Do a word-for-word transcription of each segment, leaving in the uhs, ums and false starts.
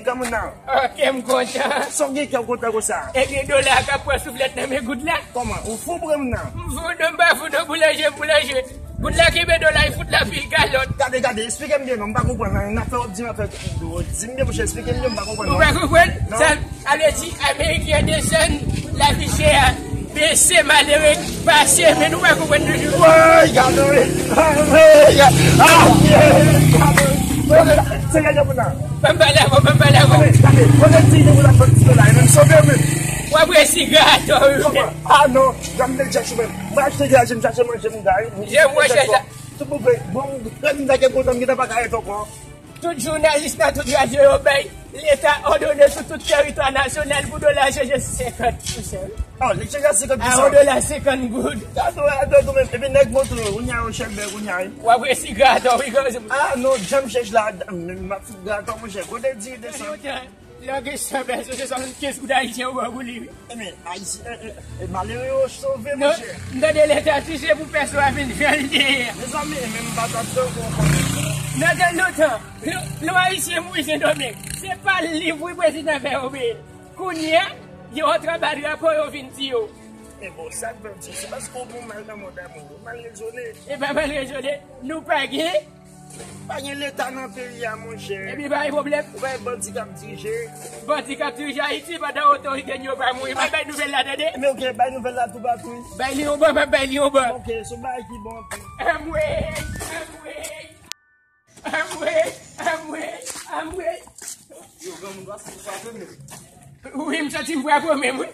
Sa moun nan. Ok, m kontan. Sa w gen kè w kontan konsa? E gen dola k ap pran souflèt nan men goud la. Kòman? Ou fou, bre, moun nan? M fou non, m pa fou non, boulanje, m boulanje. Goud la kenbe dola, li fout la pi kalòt. Gade, gade, eksplike m byen non, m pa konprann nan, nan fè w ap di m afè. Di m byen, monchè, eksplike m byen, m pa konprann non. Ou pa konprann? Non. Sa, sa vle di, Ameriken an desann lavi chè a. Mesye malere pase, men nou pa konprann toujou. Woy, gade wi. Ah, gade wi. Se gade pou nan. Ban m pale avè w, ban m pale avè w. Gade, gade, kote ti de pou la fè ti la, e menm sove menm. W ap resi grato wi. Ah non, jan m te chache menm. Mwen achte graje, m chache manje m gaye. Je mwen chache. Tout pou fè. Bon, gade m ta gen kontan, m gentan pa ka ret ankò. Tout jounalis nan tout radyo yo bay Leta òdone sou tout teritwa nasyonal pou dola chanje senkant pou sen. Oh, li chanje a senkant pou sen. A, yon dola senkant goud. Gade, gade, gade, men, epi nèg montre, kounye a yo chèlbè, kounye a. W ap resi grato, wi, granmoun. Ah, non, jan m chèch la, men m ap fout grato, monchè. Kote diri desann? Lè w gen san pèso, se swasannkenz goud ayisyen ou ba pou li, wi. Ebyen, Ayisyen, e, e, e, malere yo sove, monchè. M tande Leta touche pou pèso a vin jan l te ye a. Mezanmi, e menm m pa t ap tankou w konnen. Nan tan lontan, lè, lè w Ayisyen mouri Sendomeng, se pa liv wi prezidan fè yo peye l. Kounye a, yo antre anba drapo, yo vin tiye w. E bon, sa k fè m tiye, se paske w gen mal nan mond a moun yo. Mal rezone. E pa mal rezone, nou pa gen Pa gen Leta nan peyi a, monchè. Epi pa gen pwoblèm. Ou pa wè bandi k ap dirije. Bandi k ap dirije Ayiti pandan otorite n yo pa mouri. M ap bay nouvèl la, tande. Men ok, bay nouvèl la toupatou. Bay li yon ban, m ap bay li yon ban. Ok, se yon bagay ki bon anpil. Anmwey, anmwey. Anmwey, anmwey, anmwey. Yo, granmoun, pase pou frape menm. Wi, m santi m frape menm, wi.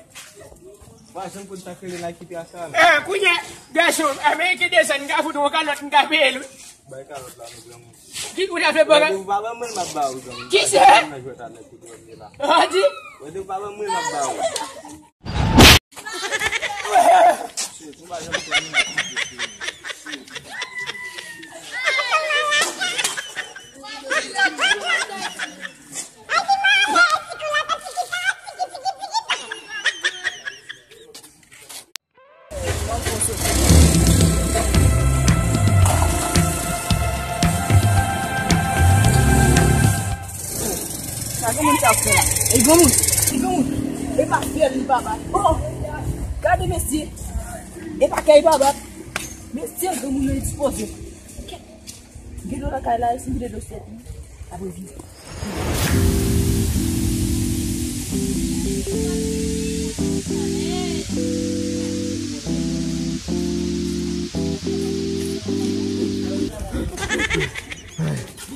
Mwen, jan m konn ta kele la kite a sa, men. Ah, kounye a, gason, Ameriken desann, m ka fout yon kalòt, m ka peye l, wi. Bay kalòt la, non, granmoun. Ki ou ta fè bagay? Ou pa ban mwen, m ap ba ou, granmoun. Ki se? Mwen jwèt avèk ou, granmoun, la. Ah, di? Ou pa ban mwen, m ap ba ou. Sa granmoun sa ap fè la? E granmoun, e granmoun, e pa fyèl li pa bat. Oh! Gade mesye, e pa kè li pa bat. Mesye, granmoun nan dispoze. Gen dlo lakay la, e si m vide dlo sèt wi. Apre vini.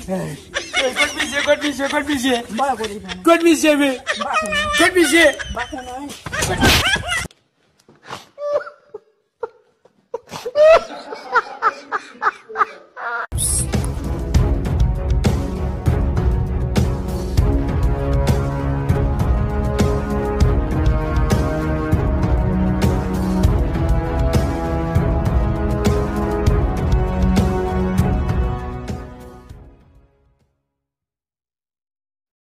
Hey, kot misye, kot misye, kot misye? M pa konnen. Kot misye, men? M pa konnen. Kot misye? M pa konnen.